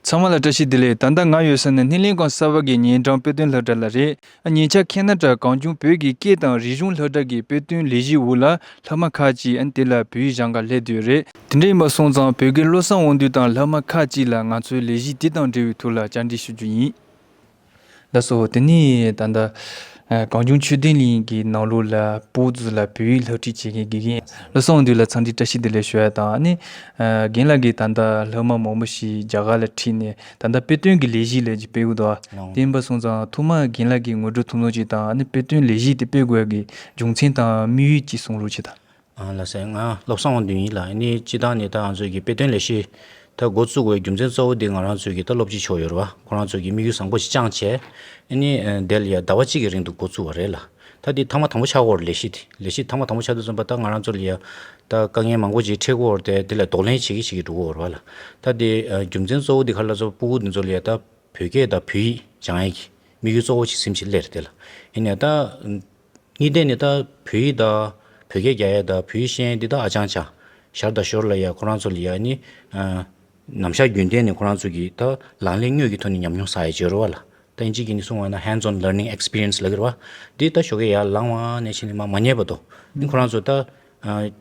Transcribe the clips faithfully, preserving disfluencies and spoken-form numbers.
ཚང་མ་ལ་བཀྲ་ཤིས་བདེ་ལེགས། ད་ལྟ་ང་ཡོད་ས་ནི་སྣེ་ལེན་ཁང་གསར་པ་གི་ཉེ་འགྲམ་དཔེ་སྟོན་སློབ་གྲྭ་ལ་རེད། ཨ། ཉེ་ཆར་ཁེ་ན་ཌ་གངས་ལྗོངས་བོད་ཀྱི་སྐད་དང་རིག་གཞུང་སློབ་གྲྭ་གི་དཔེ་སྟོན་ལས་གཞིའི་འོག་ལ་སློབ་མ་ཁག་ཅིག་ཨ་ནི་དེ་ལ་བོད་ཡིག་སྦྱང་གར་སླེབས་བསྡད་ཡོད་རེད། དེ་འདྲ་ཡིན་པ་སོང་ཙང་བོད་དགེ་བློ་བཟང་དབང་འདུས་དང་སློབ་མ་ཁག་ཅིག་ལ་ང་ཚོའི་ལས་གཞི་དེ་དང་འབྲེལ་བའི་ཐོག་ལ་བཅར་འདྲི་ཞུ་རྒྱུ་ཡིན། ལགས་སོ། དེ་ནས་ད་ལྟ་ཨ་གངས་ལྗོངས་ཆོས་ལྡན་གླིང་གི་ནང་ལོགས་ལ་སྤོ་ཚོ་ལ་བོད་ཡིག་སློབ་ཁྲིད་བྱེད་མཁན་དགེ་རྒན་བློ་བཟང་དབང་འདུས་ལགས་འཚམས་འདྲི་བཀྲ་ཤིས་བདེ་ལེགས་ཞུ་ཡ་དང་། ཨ་ནི་ཨ་རྒན་ལགས་ཀྱིས་ད་ལྟ་སློབ་མ་མང་པོ་ཞིག་རྒྱ་གར་ལ་ཁྲིད་ནས་ད་ལྟ་དཔེ་སྟོན་གྱི་ལས་གཞི་ལས་ཀྱི་སྤེལ་འདུག་ལགས། དེ་ཡིན་པ་སོང་ཙང་ཐོག་མར་རྒན་ལགས་ཀྱིས་ངོ་སྤྲོད་ཐུང་ཐུང་ཅིག་དང་། ཨ་ནི་དཔེ་སྟོན་ལས་གཞི་དེ་སྤེལ་དགོས་ཀྱི་རྒྱུ་མཚན་དང་དམིགས་ཡུལ་ཅིག་གསུང་རོགས་བྱེད་དང་། ཨ་ལགས་སེ། ང་བློ་བཟང་དབང་འདུས་ཡིན་ལགས། ཨ་ནི་སྤྱིར་བཏང་ནས་ད་ང་ཚོའི་གི་དཔེ་སྟོན་ལས་གཞི་ད་འགོ་བཙུགས་དགོས་རྒྱུ་མཚན་གཙོ་བོ་དེ་ང་རང་ཚོའི་གི་ད་སློབ་སྤྱི་མཆོག་ཡོད་རེད་བ། ཁོ་རང་ཚོའི་གི་དམིགས་ཡུལ་བཟང་པོ་ཞིག་བཅངས་བྱས། ཨ་ནི་ཨ་དེ་ལ་ཡ་ཟླ་བ་གཅིག་གི་རིང་དུ་འགོ་བཙུགས་པ་རེད་ལགས། ད་དེ་ཐེངས་མ་དང་པོ་ཆགས་ཀྱི་ཡོད་རེད། ལས་གཞི་དེ་ལས་གཞི་ཐེངས་མ་དང་པོ་ཆགས་དུས་ཙམ་པ་ད་ང་རང་ཚོ་ལ་ཡ་ད་དཀའ་ངལ་མང་པོ་ཅིག་འཕྲད་ཀྱི་ཡོད་རེད་དེ། དེ་ལ་གདོང་ལེན་བྱེད་ཀྱི་བྱེད་ཀྱི་འགྲོ་གི་ཡོད་རེད་བ་ལགས། ད་དེ་ཨ་རྒྱུ་མཚན་གཙོ་བོ་དེ་ག་རེ་ལབ་ཙང་སྤུ་གུ་འདི་ཚོ་ལ་ཡ་ད་བོད་སྐད་དང་བོད་ཡིག་སྦྱང་ཡས་ཀྱི་དམིགས་ཡུལ་གཙོ་བོ་ཞིག་ཟིན་བྱས་སླེབས་རེད་དེ་ལགས། ཡིན་ནའི་ད་གཉིས་ལྡན་ནི་ད་བོད་ཡིག་དང་བོད་སྐད་རྒྱག་ཡས་དང་བོད་ཡིག་ཤེས་ཡས་འདི་ད་ཨ་ཅང་ཅང་། ཞར་དང་ཞོར་ལ་ཡ་ཁོ་རང་ཚོ་ལ་ཡ་ནི་ཨ་ནམ་ཞག་རྒྱུན་གཏན་ནས་ཁོ་རང་ཚོ་གི་ད་ལག་ལེན་དངོས་ཀྱི་ཐོག་ནས་ཉམས་མྱོང་བསགས་ཡས་བྱེད་རེད་བ་ལགས། ད་ཨིན་ཇི་གི་ནི་གསུངས་པ་ན་hands on learning experience ལབ་ཀྱི་རེད་བ། འདི་ད་ཞོགས་ཀས་ཡར་ལངས་པ་ནས་ཕྱིན་ནས་མར་མ་ཉལ་བར་དུ་ནི་ཁོ་རང་ཚོ་ད་ཨ་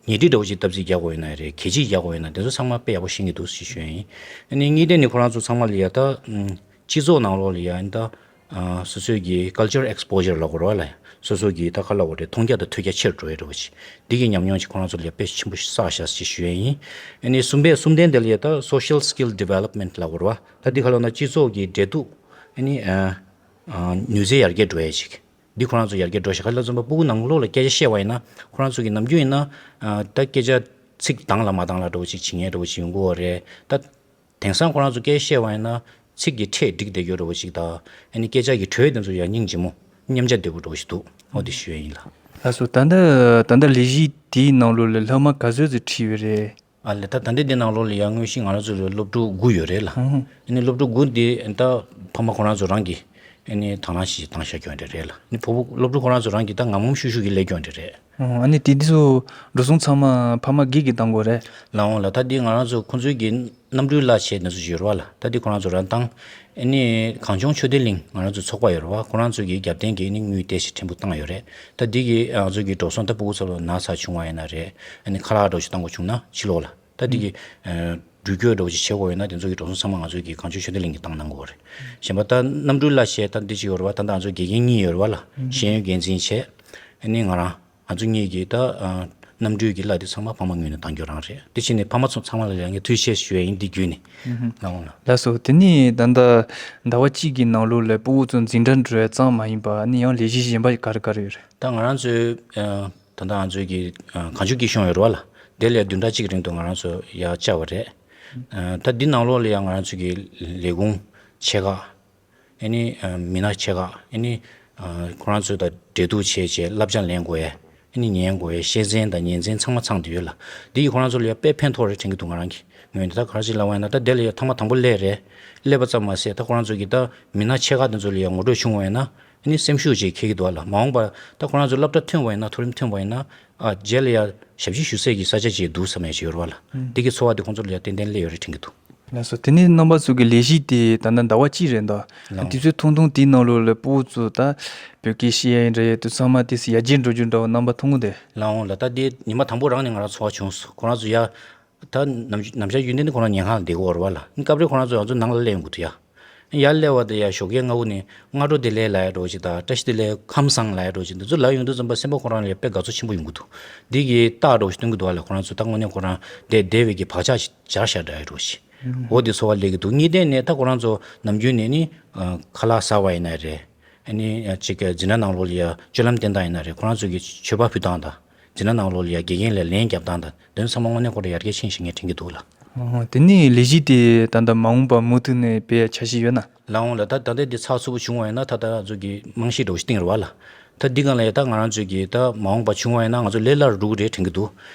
ཉལ་ཁྲི་འདྲ་བོ་ཅིག་བཏབ་རྩིས་རྒྱག་དགོས་ཡོད་ན་རེད། གད་ཕྱིས་རྒྱག་དགོས་ཡོད་ན་དེ་ཚོ་ཚང་མ་དཔེ་ཡག་པོ་ཤེས་ཀྱི་འདུག་ཞེས་ཞུ་ཡ་ཡིན། ཨ་ནི་གཉིས་ལྡན་ནི་ཁོ་རང་ཚོ་ཚང་མ་ལ་ཡ་ད་ཨམ་སྤྱི་ཚོགས་ནང་ལོགས་ལ་ཡ་ཨ་ནི་ད་ཨ་སོ་སོའི་གི་culture exposure ལབ་དགོས་རེད་བ་ལགས། སོ་སོ་གི་ད་ག་ལབ་དགོས་རེད། མཐོང་རྒྱ་དང་ཐོས་རྒྱ་ཆེ་རུ་འགྲོ་ཡ་འདྲ་བོ་ཅིག་འདི་གི་ཉམས་མྱོང་ཅིག་ཁོ་རང་ཚོ་ལ་ཡ་དཔེ་ཆེན་པོ་བསགས་ཤག་ཅེས་ཞུ་ཡ་ཡིན། ཨ་ནི་གསུམ་པའི་གསུམ་ལྡན་དེ་ལ་ཡ་ད་social skill development ལབ་དགོས་རེད་བ། ད་འདི་ག་ལབ་ན་སྤྱི་ཚོགས་ཀྱི་འབྲེལ་གཏུག་ཨ་ནི་ཨ་ཨ་ནུས་རྩལ་ཡར་རྒྱས་འགྲོ་ཡ་ཅིག་འདི་ཁོ་རང་ཚོ་ཡར་རྒྱས་འགྲོ་ཤག་ག་ལ་བརྩོན་པ་སྤུ་གུ་ནང་ལོགས་ལ་སྐད་ཆ་བཤད་པ་ཡིན་ན་ཁོ་རང་ཚོ་གི་ནམ་རྒྱུན་ཡིན་ན་ཨ་ད་སྐད་ཆ་ཚིག་དྭངས་ལ་མ་དྭངས་ལ་འདྲ་བོ་ཅིག་བྱེད་མཁན་འདྲ་བོ་ཅིག་ཡོང་གི་ཡོད་རེད། ད་དེང་སང་ཁོ་རང་ཚོ་སྐད་ཆ་བཤད་པ་ཡིན་ན་ཚིག་གི་ཕྲད་འགྲིག་བསྡད་ཡོད་འདྲ་བོ་ཅིག་དང་། ཨ་ནི་སྐད་ཆ་གི་འགྲོས་དེ་ཚོ་ཡང་སྙིང་རྗེ་མོ་མཉམ་སྦྱར་བདེ་པོ་འདྲ་བོ་ཞིག་འདུག་འོ་དེ་ཞུ་ཡ་ཡིན་ལགས། ལགས་སོ། ད་ལྟ་ད་ལྟ་ལས་གཞི་དེའི་ནང་ལོགས་ལ་སློབ་མ་ག་ཚོད་ཙམ་ཁྲིད་ཡོད་རེད། ཨ་ལས། ད་ད་ལྟའི་འདི་ནང་ལོགས་ལ་ཡང་དངོས་གཞི་ང་རང་ཚོ་ལ་སློབ་ཕྲུག་དགུ་ཡོད་རེད་ལགས། ཨ་ནི་སློབ་ཕྲུག་དགུ་འདི་ད་ཕ་མ་ཁོ་རང་ཚོ་རང་གིས་ཨ་ནི་དང་བླངས་ཤིག་བཏང་བཞག་ཀྱི་ཡོད་རེད་ལགས། ཨ་ནི་ཕྲུ་གུ་སློབ་ཕྲུག་ཁོ་རང་ཚོ་རང་གིས་ད་ངམ་ངམ་ཤུགས་ཤུགས་ཀྱིས་ལས་ཀྱི་ཡོད་རེད། ཨ་ནི་དེ་དུས་སུ་འགྲོ་སོང་ཚང་མ་ཕ་མ་སྒེར་གྱིས་བཏང་དགོས་རེད། ལགས་འོང་ལགས། ད་འདི་ང་རང་ཚོ་ཁོང་ཚོའི་གི་གནམ་གྲུའི་གླ་ཆ་དེ་ཚོ་ཡོད་རེད་བ་ལགས། ད་འདི་ཁོ་རང་ཚོ་རང་བཏང་། ཨ་ནི་གངས་ལྗོངས་ཆོས་ལྡན་གླིང་ང་རང་ཚོའི་ཚོགས་པ་ཡོད་རེད་བ། ཁོ་རང་ཚོ་གི་རྒྱབ་རྟེན་གྱིས་ཨ་ནི་དངུལ་ཏོག་ཙམ་ཕྲན་བུ་བཏང་ཡོད་རེད། ད་འདི་གིས་ང་ཚོ་གི་འགྲོ་སོང་ད་ཕྲུ་གུ་ཚོ་ལ་ན་ཚ་བྱུང་བ་ཡིན་ན་རེད། ཨ་ནི་ཁ་ལག་འདྲ་བོ་ཞིག་བཏང་དགོས་བྱུང་ན་ཕྱི་ལོགས་ལ། ད་འདི་གི་ཨ་འགྲུལ་སྐྱོད་འདྲ་བོ་ཞིག་བྱེད་དགོས་ཡོད་ན་དེ་ཚོ་གི་འགྲོ་སོང་ཚང་མ་ང་ཚོ་གི་གངས་ལྗོངས་ཆོས་ལྡན་གླིང་གིས་བཏང་གནང་དགོས་རེད། གཞན་པ་ད་གནམ་གྲུའི་གླ་ཆ་ད་འདི་ཅིག་ཡོད་རེད་བ། ད་ད་ང་ཚོ་དགེ་རྒན་གཉིས་ཡོད་རེད་བ་ལགས། ཤེས་ཡོན་འགན་འཛིན་བྱས། ཨ་ནི་ང་རང་། ང་ཚོ་གཉིས་ཀྱིས་ད་ཨ་གནམ་གྲུའི་གི་གླ་དེ་ཚང་མ་ཕ་མ་ངོས་ནས་གཏང་རྒྱུ་རང་རེད། དེ་བྱས་ནས་ཕ་མ་ཚོ་ཚང་མ་ལ་ཡང་ངས་ཐུགས་རྗེ་ཆེ་ཞུ་ཡ་ཡིན། འདི་བརྒྱུད་ནས། ཨུ་ཧུམ། ལགས་འོང་ལགས། ལགས་སོ། དེ་ནས་ད་ལྟ་ཟླ་བ་གཅིག་གི་ནང་ལོགས་ལ་སྤུ་གུ་ཚོ་འཛིན་གྲྭ་འགྲོ་ཡ་ཙམ་མ་ཡིན་པ་ཨ་ནི་ཡང་ལས་གཞི་གཞན་པ་ག་རེ་ག་རེ་ཡོད་རེད། ད་ང་རང་ཚོའི་ཨ་ད་ལྟ་ང་ཚོའི་གི་ཨ་གངས་ལྗོངས་སྐྱིད་གཤོངས་ཡོད་རེད་བ་ལགས། དེ་ལ་བདུན་ཕྲག་གཅིག་རིང་དུ་ང་རང་ཚོ་ཡར་བཅར་བ་རེད། ཨ་ད་འདི་ནང་ལོགས་ལ་ཡང་ང་རང་ཚོ་གི་ལས་ཁུངས་ཆེ་ཁག་ཨ་ནི་ཨ་མི་སྣ་ཆེ་ཁག་ཨ་ནི་ཨ་ཁོ་རང་ཚོ་དང་འབྲེལ་གཏུག་བྱས་བྱས་བསླབ་བྱ་ལེན་དགོས་ཡས། ཨ་ནི་ཉན་དགོས་ཡས། ཤེས་ཚན་དང་ཉན་ཚན་ཚང་མ་ཚང་བསྡད་ཡོད་ལགས། འདི་ཡིས་ཁོ་རང་ཚོ་ལ་ཡང་དཔེ་ཕན་ཐོགས་རེད་དྲན་གྱི་འདུག་ང་རང་གི་ངོས་ནས། ད་ག་རེ་ཞིག་ལབ་པ་ཡིན་ན་ད་དེ་ལ་ཡང་ཐེངས་མ་དང་པོ་སླེབས་རེད། སླེབས་པ་ཙམ་མ་ཟད་ད་ཁོ་རང་ཚོ་གི་ད་མི་སྣ་ཆེ་ཁག་དེ་ཚོ་ལ་ཡང་ངོ་སྤྲོད་བྱུང་བ་ཡིན་ན་ཨ་ནི་སེམས་ཤུགས་ཅིག་འཁྱེར་གྱི་འདུག་ལགས། མ་འོངས་པར་ད་ཁོ་རང་ཚོ་སློབ་གྲྭ་ཐོན་པ་ཡིན་ན་མཐོ་རིམ་ཐོན་པ་ཡིན་ན་ཨ་རྗེས་ལ་ཡང་ཞབས་ཕྱི་ཞུ་སའི་གི་ས་ཆ་ཅིག་འདུག་བསམ་ཡས་ཅིག་ཡོད་རེད་བ་ལགས། ཨུམ། དེ་གི་ཚོར་བ་དེ་ཁོང་ཚོ་ལ་ཡང་ཏན་ཏན་སླེབས་ཡོད་རེད་དྲན་གྱི་འདུག་ལགས་སོ། དེ་ནས་རྣམ་པ་ཚོ་གི་ལས་གཞི་དེ་ད་ལྟ་ཟླ་བ་གཅིག་རེད་འདུག་ལགས། དུས་ཚོད་ཐུང་ཐུང་དེའི་ནང་ལོགས་ལ་སྤུ་གུ་ཚོ་ད་བོད་སྐད་ཤེས་ཡ་ཡིན་འདྲ་ཡོད་དུས་ཚང་མ་དེ་སི་ཡར་རྒྱས་འགྲོ་རྒྱུ་འདྲ་བོ་རྣམ་པ་མཐོང་གི་འདུག་ལགས་འོང་ལགས། ད་དེ་ཉི་མ་དང་པོ་རང་ནས་ང་རང་ཚོར་བ་བྱུང་སོང་། ཁོ་རང་ཚོ་ཡ་ད་ནམ་ནམ་ཞག་ཡུན་གཏན་དེ་ཁོ་རང་ཉལ་ཁང་ལ་བསྡད་ཀྱི་ཡོད་རེད་བ་ལགས། སྐབས་རེ་ཁོ་རང་ཚོ་ང་ཚོ་ནང་ལ་སླེབས་ཡོང་གི་འདུག་ཡ། ཡར་སླེབས་པ་དེ་ཡ་ཞོགས་ཀས་སྔ་པོ་ནས་སྔ་དྲོ་བདེ་ལེགས་ལབ་ཡ་འདྲ་བོ་ཅིག་དང་བཀྲ་ཤིས་བདེ་ལེགས་ཁམས་བཟང་ལབ་ཡ་འདྲ་བོ་ཅིག་འདི་ཚོ་ལབ་ཡོང་དུས་ཙམ་པ་སེམས་པ་ཁོ་རང་ལ་ཡ་དཔེ་དགའ་ཚོར་ཆེན་པོ་ཡོང་གི་འདུག་འདི་གི་རྟགས་འདྲ་བོ་ཞིག་སྟོན་གྱི་འདུག་བ་ལགས། ཁོ་རང་ཚོ་ད་དངོས་གནས་ཁོ་རང་བསྡད་བསྡད་པའི་གི་བག་ཆགས་ཤིག་སྦྱར་བཞག་འདྲ་ཡ་འདྲ་བོ་ཞིག་འོ་དེ་ཚོར་བ་སླེབས་ཀྱི་འདུག་གཉིས་ལྡན་ནས་ད་ཁོ་རང་ཚོ་ནམ་རྒྱུན་ནས་ནི་ཨ་ཁ་ལག་ཟ་བ་ཡིན་ན་རེད། ཨ་ནི་ཨ་ཅིག་གི་འཛིན་གྲྭ་ནང་ལོགས་ལ་ཡ་སྤྱོད་ལམ་བསྟེན་སྟངས་ཡིན་ན་རེད། ཁོ་རང་ཚོ་གི་མཆོད་པ་ཕུལ་སྟངས་དང་འཛིན་གྲྭ་ནང་ལོགས་ལ་ཡ་དགེ་རྒན་ལ་ལན་རྒྱབ་སྟངས་དང་དེ་ཚོ་ཚང་མ་དངོས་གནས་ཁོ་རང་ཡར་རྒྱས་ཕྱིན་བཞག་ངས་དྲན་གྱི་འདུག་ལགས། ཨོ། དེ་ནས་ལས་གཞི་དེ་ད་ལྟ་མ་འོངས་པར་མུ་མཐུད་ནས་སྤེལ་ཡ་འཆར་གཞི་ཡོད་ན། ལགས་འོང་ལགས། ད་ད་ལྟ་འདི་ཚགས་ཚུད་པོ་བྱུང་བ་ཡིན་ན་ད་ལྟ་ང་ཚོ་གི་རྨང་གཞི་འདྲ་བོ་ཞིག་བཏིང་རེད་བ་ལགས། ད་འདི་སྒང་ལ་ཡ་ད་ང་རང་ཚོ་གི་ད་མ་འོངས་པ་བྱུང་བ་ཡིན་ན་ང་ཚོ་ལས་སླ་རུ་འགྲོ་གི་རེད་དྲན་གྱི་འདུག་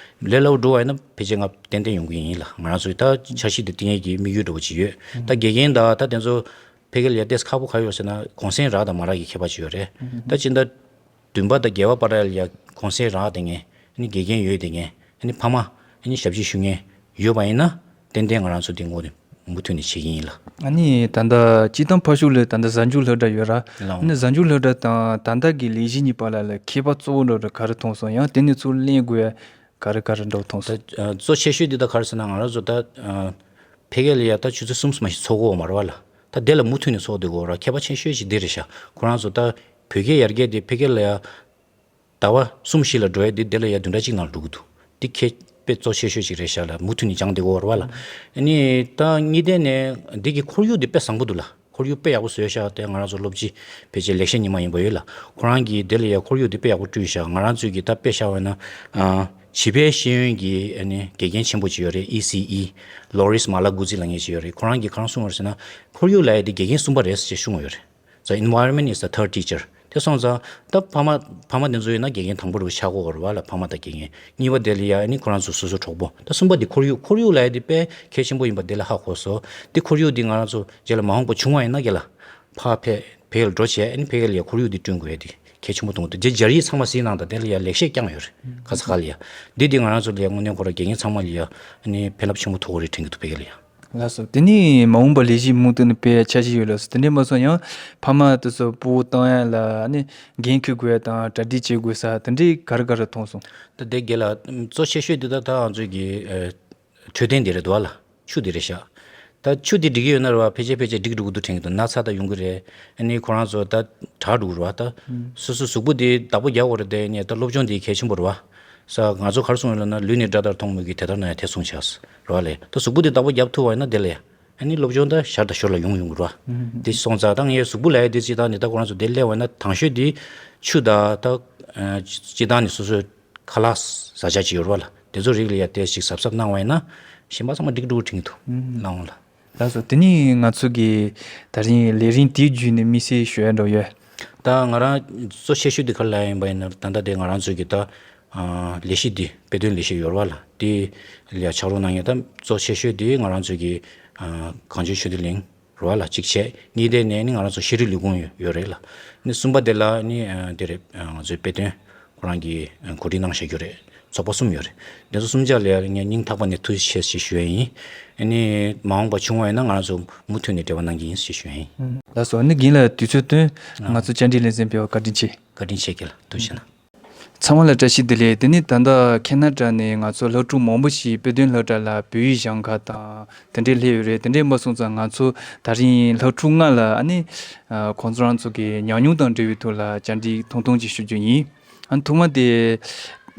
ལས་སླ་པོ་འགྲོ་བ་ཡིན་ན་ཕལ་ཆེར་ང་ཏན་ཏན་ཡོང་གི་ཡིན་ལགས། ང་རང་ཚོ་གི་ད་འཆར་གཞི་འདི་བཏིང་ཡས་ཀྱི་དམིགས་ཡུལ་འདྲ་བོ་ཅིག་ཡོད། ད་དགེ་རྒན་དང་ད་དེ་ཚོ་ཕ་གི་ལ་ཡ་ཏོག་ཙམ་ཁག་པོ་ག་རེ་ཡོད་ཟེར་ན་གུང་སེང་རག་དང་མ་རག་གི་ཁྱད་པར་ཅིག་ཡོད་རེད། ད་སྤྱི་ཟླ་བདུན་པ་དང་བརྒྱད་པ་བར་ལ་ཡ་གུང་སེང་རག་བསྡད་མཁན། ཨ་ནི་དགེ་རྒན་ཡོད་བསྡད་མཁན། ཨ་ནི་ཕ་མ། ཨ་ནི་ཞབས་ཕྱི་ཞུ་མཁན་ཡོད་པ་ཡིན་ན་ཏན་ཏན་ང་རང་ཚོ་འདི་ངོས་ནས་ མུ་མཐུད་ནས་བྱེད་ཀྱི་ཡིན་ལགས། ཨ་ནི་ད་ལྟ་སྤྱིར་བཏང་ཕར་ཕྱོགས་ལ་ད་ལྟ་གཟའ་མཇུག་སློབ་གྲྭ་ཡོད་ར། ལགས། ཨ་ནི་གཟའ་མཇུག་སློབ་གྲྭ་དང་ད་ལྟ་གི་ལས་གཞི་གཉིས་བར་ལ་ལ་ཁྱད་པར་གཙོ་བོ་འདྲ་འདྲ་ག་རེ་མཐོང་སོང་། ཡང་དེ་ནས་ཚུར་ལེན་དགོས་ཡ་ག་རེ་ག་རེ་འདྲ་མཐོང་སོང་། ད་ཨ་གཙོ་ཆེ་ཤོས་འདི་ད་ག་རེ་ཟེར་ན། ང་རང་ཚོ་ད་ཨ་ཕ་གི་ལ་ཡ་ད་ཆུ་ཚོད་གསུམ་མ་ཞིག་འཚོགས་དགོས་མ་རེད་བ་ལགས། ད་དེ་ལ་མུ་མཐུད་ནས་འཚོགས་བསྡད་དགོས་ར། ཁྱད་པར་ཆེ་ཤོས་ཅིག་འདི་རེད་ཤག། ཁོ་རང་ཚོ་ད་བོད་སྐད་ཡར་རྒྱས་དེ་ཕ་གི་ལ་ཡ་ཟླ་བ་གསུམ་བཞི་ལ་འགྲོ་ཡ་དེ་དེ་ལ་ཡ་བདུན་ཕྲག་གཅིག་ནང་ལ་འགྲོ་གི་འདུག། དེ་ཁྱད་དཔེ་གཙོ་ཆེ་ཤོས་ཅིག་རེད་ཤག་ལགས། མུ་མཐུད་ནས་སྦྱང་བསྡད་དགོས་རེད་བ་ལགས། ཨ་ནི་ད་གཉིས་ལྡན་ནས་འདི་གི་ཁོར་ཡུག་འདི་དཔེ་བཟང་པོ་འདུག་ལགས། ཁོར་ཡུག་དཔེ་ཡག་པོ་བཟོས་ཤག། དེ་ང་རང་ཚོ་སློབ་སྤྱི་ཕལ་ཆེར་ལེགས་བཤད་ཉི་མ་ཡིན་པ་ཡོད་ལགས། ཁོ་རང་གིས་དེ་ལ་ཡ་ཁོར་ཡུག་འདི་དཔེ་ཡག་པོ་བསྐྲུན་ཤག། ང་རང་ཚོས་ཀྱི་ད་དཔེ་བཞག་པ་ན་ཨ་བྱིས་པའི་ཤེས་ཡོན་གྱི་ཨ་ནི་དགེ་རྒན་ཆེན་པོ་ཅིག་ཡོད་རེད། ཨི་སི་ཨི། Loris Malaguzzi ལབ་མཁན་ཅིག་ཡོད་རེད། ཁོ་རང་གིས་གང་གསུངས་པ་རེད་ཟེར་ན། ཁོར་ཡུག་ལབ་ཡ་དེ་དགེ་རྒན་གསུམ་པ་རེད་ཟེར་གསུངས་པ་ཡོད་རེད། So environment is the third teacher. དེ་སོང་ཙང་ད་ཕ་མ་ཕ་མ་དེ་ཚོ་ཡིན་ན་དགེ་རྒན་དང་པོ་རུ་ཆགས་ཀྱི་ཡོད་རེད་བ་ལགས། ཕ་མ་དང་དགེ་རྒན། གཉིས་པ་དེ་ལ་ཡ་ཨ་ནི་ཁོ་རང་ཚོ་སོ་སོ་གྲོགས་པོ། ད་གསུམ་པ་དེ་ཁོར་ཡུག། ཁོར་ཡུག་ལབ་ཡ་དེ་དཔེ་གལ་ཆེན་པོ་ཡིན་པ་དེ་ལ་ཧ་གོ་སོང་། དེ་ཁོར་ཡུག་དེ་ང་རང་ཚོ་རྗེས་ལ་མ་འོངས་པ་བྱུང་བ་ཡིན་ན་རྒན་ལགས། ཕར་ཕེ་ཕེ་ལ་འགྲོ་བྱས་ཨ་ནི་ཕ་གི་ལ་ཡ་ཁོར་ཡུག་དེ་བསྐྲུན་དགོས་ཡ་དེ་གལ་ཆེན་པོ་མཐོང་གི་འདུག། དེ་རྒྱ་རིགས་ཚང་མ་སིའི་ནང་དང་དེ་ལ་ཡ་ལེགས་བཤད་རྐྱང་ཡོད་རེད། ཁ་ས་ཁ་ལ་ཡ། འདི་དེ་ང་རང་ཚོ་ལ་ཡ་དངོས་གནས་ཁོ་རང་དགེ་རྒན་ཚང་མ་ལ་ཡ་ཨ་ནི་ཕན་རླབས་ཆེན་པོ་ཐོགས་ཀྱི་རེད་དྲན་གྱི་འདུག། ཕ་གི་ལ་ཡ། ལགས་སོ། དེ་ནས་མ་འོངས་པ་ལས་གཞི་མུ་མཐུད་ནས་སྤེལ་ཡ་འཆར་གཞི་ཡོད་ལགས་སོ། དེ་འདྲས་མ་སོང་ཡང་ཕ་མ་དེ་ཚོ་སྤོ་བོ་བཏང་ཡ་ལ་ཨ་ནི་འགན་འཁུར་དགོས་ཡ་དང་གྲ་སྒྲིག་བྱེད་དགོས་ས་དེ་འདྲས་ག་རེ་ག་རེ་མཐོང་སོང་། ད་དེ་རྒན་ལགས། གཙོ་ཆེ་ཤོས་འདི་ད་ད་ང་ཚོའི་གི་ཨ་འཕྲོད་བསྟེན་འདི་རེད་འདུག་བ་ལགས། ཆུ་འདི་རེད་ཤག། ད་ཆུ་འདི་འགྲིག་གི་ཡོད་ན་རེད་བ། ཕལ་ཆེར་ཕལ་ཆེར་འགྲིག་འགྲོ་གི་འདུག་དྲན་གྱི་འདུག། ན་ཚ་ད་ཡོང་གི་རེད། ཨ་ནི་ཁོ་རང་ཚོ་ད་དྲག་འགྲོ་གི་རེད་བ། ད་སོ་སོ་གཟུགས་པོ་འདི་བདག་པོ་རྒྱག་དགོས་རེད་དེ། ཨ་ནི་ད་སློབ་སྦྱོང་འདི་གལ་ཆེན་པོ་རེད་བ། ས་ང་ཚོ་ག་རེ་གསུངས་ཡོད་ལབ་ན། ལུས་ནི་དགྲ་ལྟར་མཐོང་མོད་ཀྱི། དེ་ལྟར་ན་ཡང་དེ་མཚུངས་བྱ། རེད་བ་ལས། ད་གཟུགས་པོ་འདི་བདག་པོ་རྒྱབ་ཐུབ་པ་ཡིན་ན་དེ་ལས་ཨ་ནི་སློབ་སྦྱོང་ད་ཞར་དང་ཞོར་ལ་ཡོང་ཡོང་གི་རེད་བ། དེ་སོང་ཙང་ད་ངས་གཟུགས་པོ་ལབ་ཡ་དེ་སྤྱིར་བཏང་ནི་ད་ཁོ་རང་ཚོ་དེ་སླེབས་པ་ཡིན་ན། དང་ཤོས་དེ་ཆུ་དང་ད་ཨ་སྤྱིར་བཏང་ནི་སོ་སོའི་ཁ་ལག་བཟའ་བྱ་ཅིག་ཡོད་རེད་བ་ལགས། དེ་ཚོ་རིགས་ལ་ཡ་དེ་ཞིག་གཟབ་གཟབ་གནང་བ་ཡིན་ན་གཞན་པ་ཚང་མ་འགྲིག་འགྲོ་གི་དྲན་གྱི་འདུག། ཨུམ། ལགས་འོང་ལགས། ལགས་སོ། དེ་ནས་ང་ཚོ་གི་ད་རིང་ལས་རིམ་དེའི་བརྒྱུད་ནས་དམིགས་བསལ་ཞུ་ཡ་འདྲ་ཡོད། ད་ང་རང་གཙོ་ཆེ་ཤོས་དེ་ག་རེ་ལབ་ཡིན་པ་ཡིན་ན། ད་ལྟ་དེ་ང་རང་ཚོ་གི་ད་ཨ་ལས་གཞི་འདི་དཔེ་སྟོན་ལས་གཞི་ཡོད་རེད་བ་ལགས། དེ་ལ་ཡ་ཕྱག་རོགས་གནང་མཁན་ད་གཙོ་ཆེ་ཤོས་དེ་ང་རང་ཚོ་གི་ཨ་གངས་ལྗོངས་ཆོས་ལྡན་གླིང་རེད་བ་ལགས། གཅིག་བྱས། གཉིས་དེ་ནས་ནི་ང་རང་ཚོ་ཤེས་རིག་ལས་ཁུངས་ཡོད་ཡོད་རེད་ལགས། ནི་གསུམ་པ་དེ་ལ་ནི་ཨ་དེ་རེད། ཨ་ང་ཚོའི་དཔེ་སྟོན་ཁོ་རང་གིས་ཨ་གོ་སྒྲིག་གནང་བཞག་རྒྱུ་རེད། ཚོགས་པ་གསུམ་ཡོད་རེད། དེ་ཚོ་གསུམ་ཆ་ལ་ཡ་ངས་སྙིང་ཐག་པ་ནས་ཐུགས་རྗེ་ཆེ་ཞེས་ཞུ་ཡ་ཡིན། ཨ་ནི་མ་འོངས་པ་བྱུང་བ་ཡིན་ན་ང་རང་ཚོ་མུ་མཐུད་ནས་འབྲེལ་བ་གནང་གི་ཡིན་ཞེས་ཞུ་ཡ་ཡིན། ལགས་སོ། ཨ་ནི་རྒན་ལགས་དུས་ཚོད་བཏོན། ང་ཚོ་བཅར་འདྲི་ལེ་ཚན་སྤེལ་བར་བཀའ་དྲིན་ཆེ། བཀའ་དྲིན་ཆེ། རྒན་ལགས་ཐུགས་རྗེ་གནང་། ཚང་མ་ལ་བཀྲ་ཤིས་བདེ་ལེགས། དེ་ནི་ད་ལྟ་ཁེ་ན་ཌ་ནས་ང་ཚོ་སློབ་ཕྲུག་མང་པོ་ཞིག་དཔེ་སྟོན་སློབ་གྲྭ་ལ་བོད་ཡིག་སྦྱང་ག་དང་དེ་འདྲའི་སླེབས་ཡོད་རེད། དེ་འདྲའི་མ་སོང་ཙང་ང་ཚོ་ད་རིང་སློབ་ཕྲུག་ལྔ་ལ་ཨ་ནི་ཨ་ཁོང་ཚོ་རང་ཚོ་གི་ཉམས་མྱོང་དང་འབྲེལ་བའི་ཐོག་ལ་བཅར་འདྲི་ཐུང་ཐུང་ཅིག་ཞུ་རྒྱུ་ཡིན། ཨ་ནི་ཐོག་མ་དེ་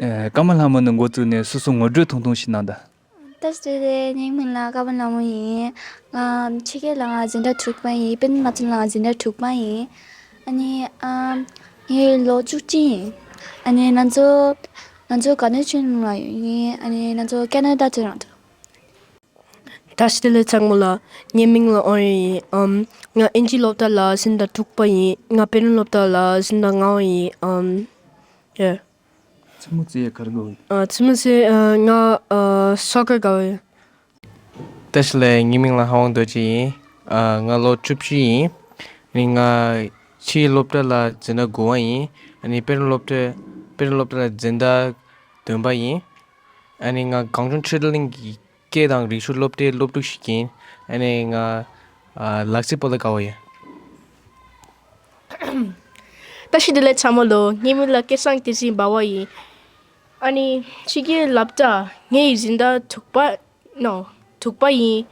ཨ་ཀརྨ་ལྷ་མོ་ནས་འགོ་བཙུགས་ནས་སོ་སོ་ངོ་སྤྲོད་ཐུང་ཐུང་ཞིག་གནང་དང་། བཀྲ་ཤིས་བདེ་ལེགས། ངའི་མིང་ལ་ཀརྨ་ལྷ་མོ་ཡིན། ང་ཕྱི་རྒྱལ་ལ་ང་འཛིན་གྲྭ་དྲུག་པ་ཡིན། དཔེ་སྟོན་སློབ་གྲྭ་ལ་ང་འཛིན་གྲྭ་དྲུག་པ་ཡིན། ཨ་ནི་ཨ་ངའི་ལོ་བཅུ་གཅིག་ཡིན། ཨ་ནི་ང་ཚོ་ང་ཚོ་ག་ནས་ཕྱིན་ལ་ཡིན། ཨ་ནི་ང་ཚོ་ཁེ་ན་ཌ་ཕྱིན་ལ་འདུག། བཀྲ་ཤིས་བདེ་ལེགས་ཚང་མ་ལ། ངའི་མིང་ལ་ཨོ་ཡོན་ཡིན། ཨམ། ང་ཨིན་ཇི་སློབ་གྲྭ་ལ་འཛིན་གྲྭ་དྲུག་པ་ཡིན། ང་དཔེ་སྟོན་སློབ་གྲྭ་ལ་འཛིན་གྲྭ་ལྔ་པ་ཡིན། ཨམ། ཡ། རྩེད་མོ་རྩེ་ཡ་ག་རེ་དགའ་བོ་ཡོད། ཨ། རྩེད་མོ་རྩེ། ཨ། ང་ཨ་སོ་ཀར་དགའ་བོ་ཡོད། བཀྲ་ཤིས་བདེ་ལེགས། ངའི་མིང་ལ་ལྷ་དབང་རྡོ་རྗེ་ཡིན། ཨ། ང་ལོ་བཅུ་བཞི་ཡིན། ཨ་ནི་ང་ཕྱིའི་སློབ་གྲྭ་ལ་འཛིན་གྲྭ་དགུ་པ་ཡིན། ཨ་ནི་དཔེ་སྟོན་སློབ་གྲྭ་དཔེ་སྟོན་སློབ་གྲྭ་ལ་འཛིན་གྲྭ་བདུན་པ་ཡིན། ཨ་ནི་ང་གངས་ལྗོངས་ཆོས་ལྡན་གླིང་གི་སྐད་དང་རིག་གཞུང་སློབ་གྲྭའི་སློབ་ཕྲུག་ཞིག་ཡིན། ཨ་ནི་ང་ཨ་ལག་རྩེད་སྤོ་ལོ་དགའ་བོ་ཡིན། བཀྲ་ཤིས་བདེ་ལེགས་ཚང་མ་ལོ། ངའི་མིང་ལ་སྐལ་བཟང་བསྟན་འཛིན་འབའ་བ་ཡིན། ཨ་ནི་ཕྱི་རྒྱལ་སློབ་གྲྭ་ངའི་འཛིན་གྲྭ་དྲུག་པ་ནོ། དྲུག་པ་ཡིན།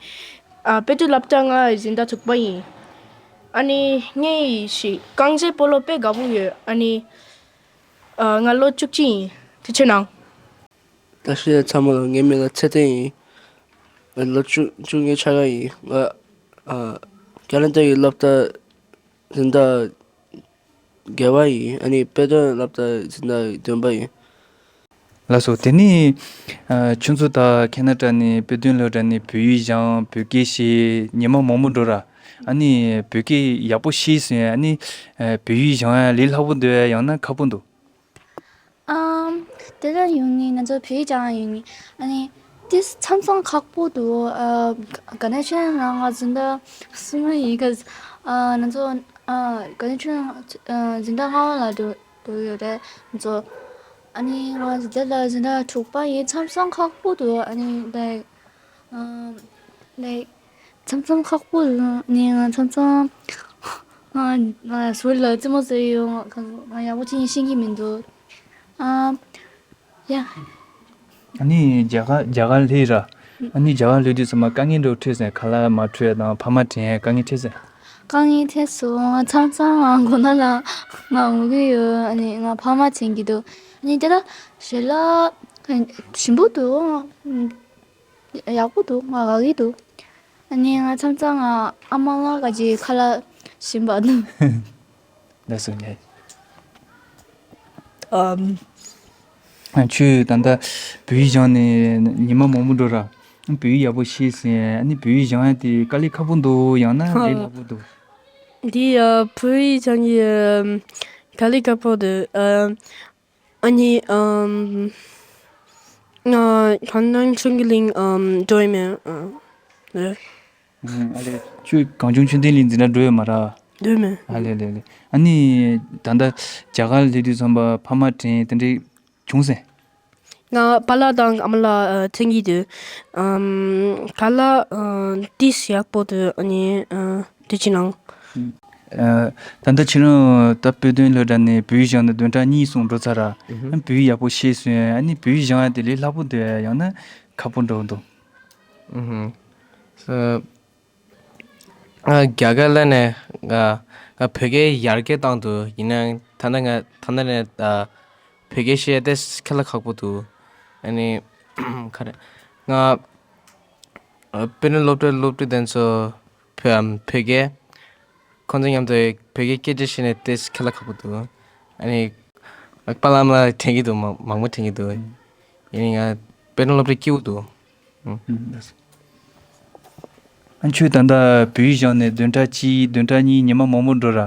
ཨ། དཔེ་སྟོན་སློབ་གྲྭ་ང་འཛིན་གྲྭ་དྲུག་པ་ཡིན། ཨ་ནི་ངའི་ཞིག་རྐང་རྩེད་སྤོ་ལོ་དཔེ་དགའ་པོ་ཡོད། ཨ་ནི་ཨ་ང་ལོ་བཅུ་གཅིག་ཡིན། ཐུགས་རྗེ་གནང་། བཀྲ་ཤིས་བདེ་ལེགས་ཚང་མ་ལོ། ངའི་མིང་ལ་ཚེ་བརྟན་ཡིན། ང་ལོ་བཅུ་བཅུ་གཉིས་ཆགས་ཀྱི་ཡིན། ང་ཨ་ཁེ་ན་ཌ་ཡི་སློབ་གྲྭ་འཛིན་གྲྭ་བརྒྱད་པ་ཡིན། ཨ་ནི་དཔེ་སྟོན་སློབ་གྲྭ་འཛིན་གྲྭ་བདུན་པ་ཡིན། ལགས་སོ། དེ་ནི་ཨ་ཁྱོད་ཚོ་ད་ཁེ་ན་ཌ་ནས་དཔེ་སྟོན་སློབ་གྲྭ་ནས་བོད་ཡིག་སྦྱང་། བོད་སྐད་ཤེས། ཉི་མ་མང་པོ་འགྲོ་ར། ཨ་ནི་བོད་སྐད་ཡག་པོ་ཤེས་སོང་ཡ། ཨ་ནི་ཨ་བོད་ཡིག་སྦྱང་ཡ་ལས་སླ་པོ་འདུག་ཡ་ཡང་ན་ཁག་པོ་འདུག། ཨམ། དེ་ལ་ཡོང་ནི་ང་ཚོ་བོད་ཡིག་སྦྱང་ཡ་ཡོང་ནི། ཨ་ནི་དེ་མཚམས་མཚམས་ཁག་པོ་འདུག། ཨ་ག་ནས་ཕྱིན་ན་ང་འཛིན་གྲྭ་གསུམ་པ་ཡིན་ག་ཨ་ང་ཚོ་ཨ་ག་ནས་ཕྱིན་ན་འཛིན་གྲྭ་ལྔ་པ་ལ་འགྲོ་འགྲོ་ཡོད་རེད་ང་ཚོ། ཨ་ནི་ང་འཛིན་གྲྭ་ལ་འཛིན་གྲྭ་དྲུག་པ་ཡིན། མཚམས་མཚམས་ཁག་པོ་འདུག། ཨ་ནི་like ཨམ་like མཚམས་མཚམས་ཁག་པོ་ནི་ང་མཚམས་མཚམས་ང་ང་ཟུར་ལ་རྩེད་མོ་རྩེ་ཡོང་ང་ཡག་པོ་ཅིག་ཤེས་ཀྱི་མི་འདུག་ཨ། ཡ། ཨ་ནི་རྒྱ་གར་རྒྱ་གར་སླེབས་ར། ཨ་ནི་རྒྱ་གར་སླེབས་དུས་ཙམ་པ་དཀའ་ངལ་འདྲ་བོ་འཕྲད་སོང་། ཁ་ལག་མ་འཕྲོད་དང་ཕ་མ་དྲན་དཀའ་ངལ་འཕྲད་སོང་། དཀའ་ངལ་འཕྲད་སོང་། མཚམས་མཚམས་ང་མགོ་ན་ལ་ང་ངུ་གི་ཡོད། ཨ་ནི་ང་ཕ་མ་དྲན་གྱི་འདུག་ཨ་ནི་དེ་ལ་ཞལ་ལག་ཞིམ་པོ་འདུག་ཡག་པོ་འདུག་ང་དགའ་གི་འདུག་ཨ་ནི་ང་མཚམས་མཚམས་ང་ཨ་མ་ལགས་ཀྱི་ཁ་ལག་ཞིམ་པ་འདུག་ལགས་སོ། ཉེ། ཨམ། ཁྱོད་ད་ལྟ་བོད་ཡིག་སྦྱངས་ནས་ཉི་མ་མང་པོ་འགྲོ་ར། བོད་ཡིག་ཡག་པོ་ཤེས་ཟིན། ཨ་ནི་བོད་ཡིག་སྦྱང་ཡ་དེ་དཀའ་ལས་ཁག་པོ་འདུག་ཡང་ན་ལས་སླ་པོ་འདུག་འདི་ཨ་བོད་ཡིག་སྦྱང་ཡ་ཨམ་དཀའ་ལས་ཁག་པོ་འདུག་ཨམ། ཨ་ནི་ཨམ། ང་ཁ་ནང་ཆུང་གི་གླིང་ཨམ་འགྲོ་ཡི་མེད། ཨ། ལེ། ཨ་ལེ། ཁྱོད་གངས་ལྗོངས་ཆོས་ལྡན་གླིང་འཛིན་གྲྭ་འགྲོ་ཡོད་མ་ར། འགྲོ་ཡི་མེད། ཨ་ལེ་ལེ་ལེ། ཨ་ནི་ད་ལྟ་རྒྱ་གར་སླེབས་དུས་ཙམ་པ་ཕ་མ་དྲན་དེ་འདྲས་བྱུང་སོང་། ང་པཱ་ལགས་དང་ཨ་མ་ལགས་ཨ་དྲན་གྱི་འདུག་ཨམ། ཁ་ལག་ཨ་ཏིས་ཡག་པོ་འདུག་ཨ་ནི་ཨ་དེ་ཅི་ནང་། ཨ། ད་ལྟ་ཁྱེད་རང་ད་དཔེ་སྟོན་སློབ་གྲྭ་ནས་བོད་ཡིག་སྦྱངས་ནས་བདུན་ཕྲག་གཉིས་གསུམ་འགྲོ་ཚར་ར། ཨ་ནི་བོད་ཡིག་ཡག་པོ་ཤེས་སོང་། ཨ་ནི་བོད་ཡིག་སྦྱང་ཡ་དེ་ལས་སླ་པོ་འདུག་ཡང་ན་ཁག་པོ་འདྲ་བོ་འདུག་ཨུ་ཧུ། ཨ། རྒྱ་གར་ལ་ནས་ང་ང་བོད་སྐད་ཡར་རྒྱས་བཏང་འདུག་ཡིན་ནའང་ད་ལྟ་ང་ད་ལྟ་ནས་ཨ་བོད་སྐད་བཤད་ཏེ་ཁ་ལ་ཁག་པོ་འདུག་ཨ་ནི་ག་རེ། ང་ཨ་དཔེ་སྟོན་སློབ་གྲྭའི་སློབ་ཕྲུག་དེ་ཚོ་བོད་ཨམ་བོད་སྐད་ཁོང་ཚོ་མཉམ་དུ་བོད་སྐད་སྐད་ཆ་བཤད་ནས་ཏེ་ཁ་ལ་ཁག་པོ་འདུག་ཨ་ནི་པཱ་ལགས་མ་དྲན་གྱི་འདུག་མང་མང་པོ་དྲན་གྱི་འདུག་ཡིན་ནའི་ང་དཔེ་སྟོན་སློབ་གྲྭ་སྐྱིད་པོ་འདུག་ཨ། ཨ། ཁྱོད་ད་ལྟ་བོད་ཡིག་སྦྱངས་ནས་བདུན་ཕྲག་གཅིག་བདུན་ཕྲག་གཉིས་ཉི་མ་མང་པོ་འགྲོ་ར།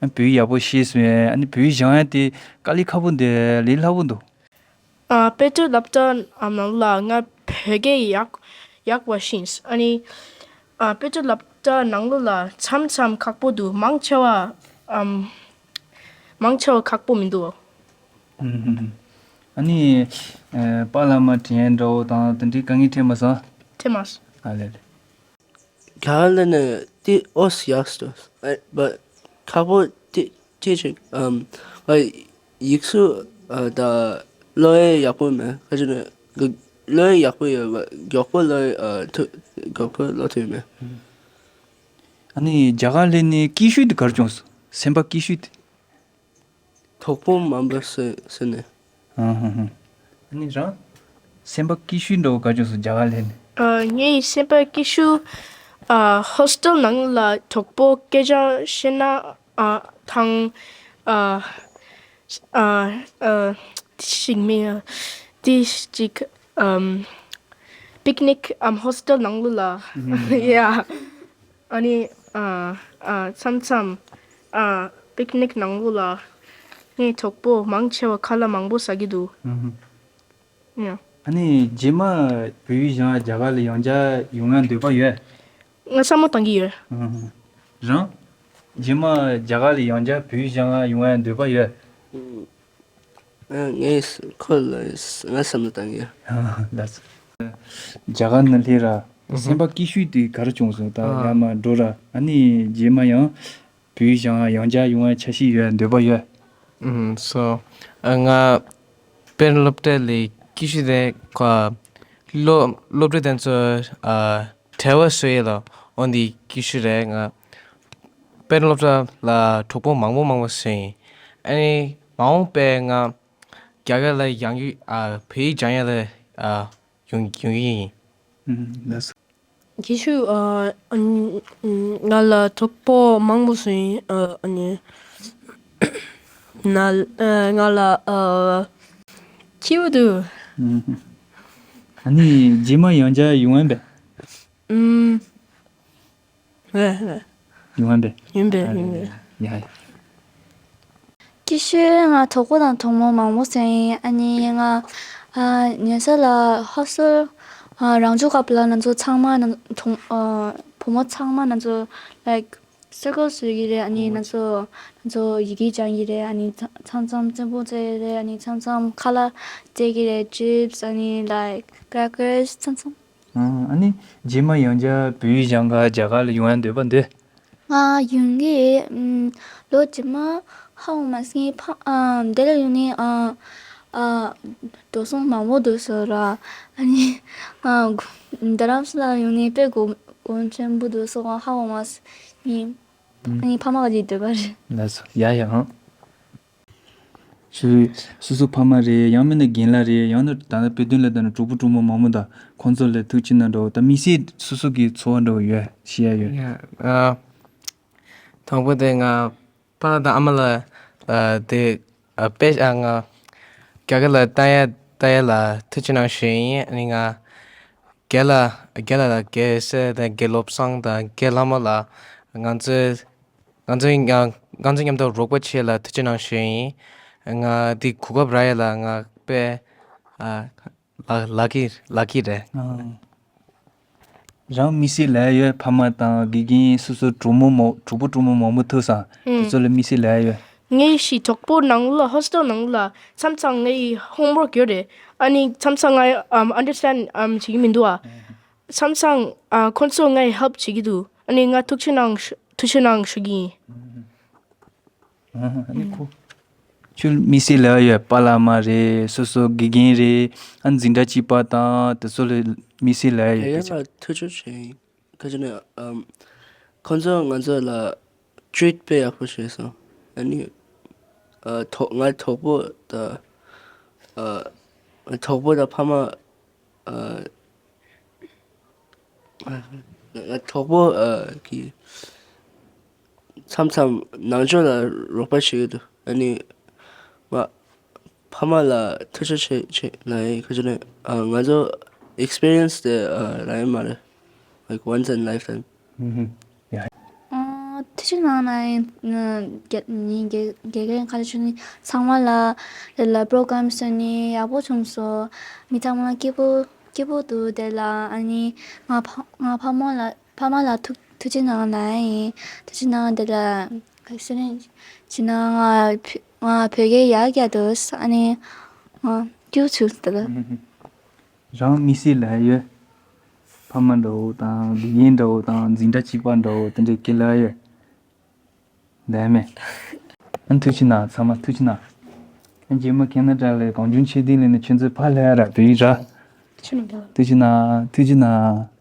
ཨ། བོད་ཡིག་ཡག་པོ་ཤེས་སོང་། ཨ་ནི་བོད་ཡིག་སྦྱང་ཡ་དེ་དཀའ་ལས་ཁག་པོ་འདུག་ལས་སླ་པོ་འདུག་ཨ། དཔེ་སྟོན་སློབ་གྲྭ་ནང་ལ་ང་བོད་སྐད་ཡག་ཡག་པ་ཤེས། ཨ་ནི་ཨ་དཔེ་སྟོན་སློབ་གྲྭ་ནང་ལོགས་ལ་མཚམས་མཚམས་ཁག་པོ་འདུག་མང་ཆེ་བ་ཨམ་མང་ཆེ་བ་ཁག་པོ་མི་འདུག་ཨ་ནི་ཨ་པཱ་ལགས་མ་དྲན་འདྲ་བོ་དང་དེ་འདྲའི་དཀའ་ངལ་འཕྲད་མ་སོང་། འཕྲད་མ་སོང་། ཨ་ལེ་ལེ། ག་ལ་ནི་དེ་ཨོ་སི་ཡག་སོ། ཨ་བ་ཁག་པོ་དེ་དེ་ཅིག་ཨམ་ཨ་ཡིག་གཟུགས་ཨ་ད་ཀློག་ཡག་ཡག་པོ་མེད། ཁ་ཅིག་ནི་ཀློག་ཡག་ཡག་པོ་ཡོད་པ་མགྱོགས་པོ་ཀློག་ཨ་ཐུབ་མགྱོགས་པོ་ཀློག་ཐུབ་མེད། ཨ་ནི་རྒྱ་གར་སླེབས་ནས་སྐྱིད་ཤོས་དེ་ག་རེ་བྱུང་སོང་། སེམས་པ་སྐྱིད་ཤོས་དེ། གྲོགས་པོ་མང་པོ་བཟོས་བཟོས་ནས། ཨ་ཧ་ཧ། ཨ་ནི་རང་སེམས་པ་སྐྱིད་ཤོས་འདྲ་བོ་ག་བྱུང་སོང་རྒྱ་གར་སླེབས་ནས། ཨ། ངའི་སེམས་པ་སྐྱིད་ཤོས་ཨ་ཧོ་སི་ཊེལ་ནང་ལ་གྲོགས་པོ་སྐད་ཆ་བཤད་ན་ཨ་དང་ཨ་ཨ་ཨ་ཞིག་མི་དེ་ཞིག་ཨམ་པིག་ནིག་ཨམ་ཧོ་སི་ཊེལ་ནང་ལོགས་ལ། ཡ། ཨ་ནི་ཨ་ཨ་མཚམས་མཚམས་ཨ་པིག་ནིག་ནང་ལོགས་ལ་ངའི་གྲོགས་པོ་མང་ཆེ་བ་ཁ་ལག་མང་པོ་ཟ་གི་འདུག་ཨ་ནི་རྗེས་མ་བོད་ཡིག་སྦྱང་རྒྱ་གར་ལ་ཡང་བསྐྱར་ཡོང་ཡ་འདོད་པ་ཡོད། ང་བསམ་བློ་བཏང་གི་ཡོད། རང་རྗེས་མ་རྒྱ་གར་ལ་ཡང་བསྐྱར་བོད་ཡིག་སྦྱང་ཡ་ཡོང་ཡ་འདོད་པ་ཡོད། ཨ། ངས་ཁོ་ལ་ང་བསམ་བློ་བཏང་གི་ཡོད། ལགས་སོ། རྒྱ་གར་ནང་སླེབས་ར། སེམས་པ་སྐྱིད་ཤོས་དེ་ག་རེ་བྱུང་སོང་། ད་ཡར་མར་འགྲོ་ར། ཨ་ནི་རྗེས་མ་ཡང་བོད་ཡིག་སྦྱང་ཡང་བསྐྱར་ཡོང་བའི་འཆར་གཞི་ཡོད་འདོད་པ་ཡོད། ཨུམ་སོ། ཨ་ང་དཔེ་སློབ་གྲྭ་ལ་སྐྱིད་ཤོས་དེ་ཁོ་སློབ་སློབ་ཕྲུག་དེ་ཚོ་ཨ་བྲེལ་བ་བཟོ་ཡས་ལ་འོ་འདི་སྐྱིད་ཤོས་རེད། ང་དཔེ་སློབ་གྲྭ་ལ་གྲོགས་པོ་མང་པོ་མང་པོ་བཟོས་ཡིན། ཨ་ནི་མ་འོངས་པའི་ང་རྒྱ་གར་ལ་ཡང་ཡུལ་ཨ་བོད་ཡིག་སྦྱང་ཡ་ལ་ཨ་ཡོང་ཡོང་གི་ཡིན། ཨུམ་ལགས་སོ། ཡེ་ཤུ་ཨ་ཨ་ང་ལ་གྲོགས་པོ་མང་པོ་ཞིག་ཨ་ཨ་ནི་ན་ཨ་ང་ལ་ཨ་སྐྱིད་པོ་འདུག་ཨུམ། ཨ་ནི་རྗེས་མ་ཡང་བསྐྱར་ཡོང་ཡིན་པས། ཨུམ། རེད་རེད། ཡོང་ཡིན་པས། ཡིན་པས་ཡིན་པས། ཡ་ཡ། སྐྱིད་ཤོས་ང་གྲོགས་པོ་དང་གྲོགས་མོ་མང་པོ་ཞིག་ཡིན། ཨ་ནི་ང་ཨ་ཉེ་ས་ལ་ཧོ་སི་ཊེལ་ཨ་རང་ཕྱོགས་སྐབས་ལ་ང་ཚོ་ཚང་མ་ང་གྲོགས་ཨ་བུ་མོ་ཚང་མ་ང་ཚོ་like circle བཟོ་གི་རེད། ཨ་ནི་ང་ཚོ་ང་ཚོ་ཡི་གེ་སྦྱང་གི་རེད། ཨ་ནི་མཚམས་མཚམས་རྩེད་མོ་རྩེ་གི་རེད། ཨ་ནི་མཚམས་མཚམས་ཁ་ལག་སྤྲད་ཀྱི་རེད། chips ཨ་ནི་like crackers མཚམས་མཚམས། ཨ་ནི་རྗེས་མ་ཡང་བསྐྱར་བོད་ཡིག་སྦྱང་ག་རྒྱ་གར་ལ་ཡོང་ཡ་འདོད་པ་འདོད། ང་ཡོང་གི་ཡོད། ཨམ། ལོ་རྗེས་མ་ཧ་གོ་མ་སོང་། ངའི་ཕ་ཨ་འདི་ལ་ཡོང་ནས་ཨ་ཨ་འགྲོ་སོང་མང་པོ་འདུག་ཟེར་ར། ཨ་ནི་ཨ་རྡ་རམ་ས་ལ་ཡོང་ནས་དཔེ་གོ་གོ་ཆེན་པོ་འདུག་ཟེར། ཧ་གོ་མ་སོང་། ངའི་ཨ་ནི་ཕ་མ་ག་ཅིག་འདོད་པ་རེད། ལགས་སོ། ཡ་ཡ་ཧང་། ཞུ། སོ་སོ་ཕ་མ་རེད། ཡང་མིན་ན་རྒན་ལགས་རེད། ཡང་ན་ད་ལྟ་དཔེ་སྟོན་ལ་ལྟ་ན་གྲོགས་པོ་གྲོགས་མོ་མང་པོ་དང་ཁོང་ཚོ་ལ་ཐུགས་རྗེ་གནང་འདྲ་བོ་དང་དམིགས་བསལ་སོ་སོ་གི་ཚོར་བ་འདྲ་བོ་ཡོད་ཤེས་ཡ་ཡོད། ཡ། ཨ། དང་པོ་དེ་ང་ཕ་དང་ཨ་མ་ལ་ཨ་དེ་ཨ་དཔེ་ཨ་ང་རྒྱ་གར་ལ་ལྟ་ཡ་ལྟ་ཡ་ལ་ཐུགས་རྗེ་གནང་ཞུ་ཡིན། ཨ་ནི་ང་རྒན་ལགས་རྒན་ལགས་ལ་རྒན་སྲས་དང་རྒན་བློ་བཟང་དང་རྒན་ལྷ་མོ་ལ་ང་ཚོའི་ང་ཚོའི་ང་ང་ཚོ་མཉམ་དུ་རོགས་པ་བྱེད་ལ་ཐུགས་རྗེ་གནང་ཞུ་ཡིན། ང་འདི་གོ་སྐབས་རག་ཡ་ལ་ང་དཔེ་ཨ་ལ་ལ་ཀི་ལ་ཀི་རེད། ཨང་། རང་དམིགས་བསལ་ལབ་ཡ་ཡོད། ཕ་མ་དང་དགེ་རྒན་སོ་སོ་གྲོགས་མོ་མོ་གྲོགས་པོ་གྲོགས་མོ་མང་པོ་ཐུག་སང་དེ་ཚོ་ལ་དམིགས་བསལ་ལབ་ཡ་ཡོད། ངའི་ཤི་གྲོགས་པོ་ནང་ལ་ཧོ་སི་ཊེལ་ནང་ལ་མཚམས་མཚམས་ངའི་ཧོམ་ཝོརྐ་ཡོད་རེད། ཨ་ནི་མཚམས་མཚམས་ང་ཨམ་ཨན་ཌར་སི་ཊེན་ཌ་ཨམ་བྱེད་ཀྱི་མི་འདུག་ཨ། མཚམས་མཚམས་ཨ་ཁོང་ཚོ་ངའི་ཧེལཔ་བྱེད་ཀྱི་འདུག་ཨ་ནི་ང་ཐུགས་རྗེ་གནང་ཞུ་ཐུགས་རྗེ་གནང་ཞུ་གི་ཡིན། ཨ་ནི་ཁོ། ཁྱོད་དམིགས་བསལ་ལབ་ཡ་ཡོད། པཱ་ལགས་མ་རེད། སོ་སོ་དགེ་རྒན་རེད། ཨ་འཛིན་གྲྭ་གཅིག་པ་དང་དེ་ཚོ་ལ་དམིགས་བསལ་ལབ་ཡ་ཡོད། དེ་ཡང་ལ་ཐུགས་རྗེ་ཆེ་ཡིན། ག་ཅི་ནས་ཨམ་ཁོང་ཚོ་ང་ཚོ་ལ་ཊི་རིཊ་དཔེ་ཡག་པོ་བྱས་སོང་། ཨ་ནི་ཨ་གྲོགས་ང་གྲོགས་པོ་དང་ཨ་གྲོགས་པོ་དང་ཕ་མ་ཨ་ང་གྲོགས་པོ་ཨ་གི་མཚམས་མཚམས་ནང་ཆོས་ལ་རོགས་པ་བྱེད་ཀྱི་འདུག་ཨ་ནི་ང་ཕ་མ་ལ་ཐུགས་རྗེ་ཆེ་ཆེ་ལབ་ཡིན། ག་ཅི་ནས་ཨ་ང་ཚོ་ཨེག་སི་པི་རི་ཡན་སི་དེ་ཨ་རག་ཡ་མ་རེད། Like once in lifetime. ཨ་ཐུགས་རྗེ་གནང་ན་ཡིན། ཨ་དགེ་ནི་དགེ་དགེ་རྒན་ག་རེ་ཞུ་ནི་ཚང་མ་ལ་དེ་ལ་པོ་རོ་གྷ་རམ་བཟོས་ནི་ཡག་པོ་བྱུང་སོང་། མི་ཚང་མ་སྐྱིད་པོ་སྐྱིད་པོ་འདུག་དེ་ལ་ཨ་ནི་ང་ཕ་ང་ཕ་མ་ལ་ཕ་མ་ལ་ཐུགས་ཐུགས་རྗེ་གནང་ལབ་ཡིན། ཐུགས་རྗེ་གནང་། དེ་ལ་ག་རེ་ཟེར་ནི་བྱས་ན་ང་བོད་ང་བོད་སྐད་ཡག་རྒྱག་འདུག་ཨ་ནི་ང་སྐྱིད་པོ་བྱུང་། དེ་ལ་རང་དམིགས་བསལ་ལབ་ཡ་ཡོད། ཕ་མ་འདྲ་བོ་དང་དགེ་རྒན་འདྲ་བོ་དང་འཛིན་གྲྭ་གཅིག་པ་འདྲ་བོ་དེ་འདྲའི་སྐད་ལབ་ཡ་ཡོད། ལབ་མེད། ཨ་ཐུགས་རྗེ་གནང་། ཚང་མ་ཐུགས་རྗེ་གནང་། ཨ་རྗེས་མ་ཁེ་ན་ཌ་ལ་གངས་ལྗོངས་ཆོས་སྡིངས་ལ་ནི་ཁྱོད་ཚོའི་ཕར་སླེབས་ཡ་ར་བོད་ཡིག་ར། ཐུགས་རྗེ་གནང་། ཐུགས་རྗེ་གནང་། ཐུགས་རྗེ་གནང་།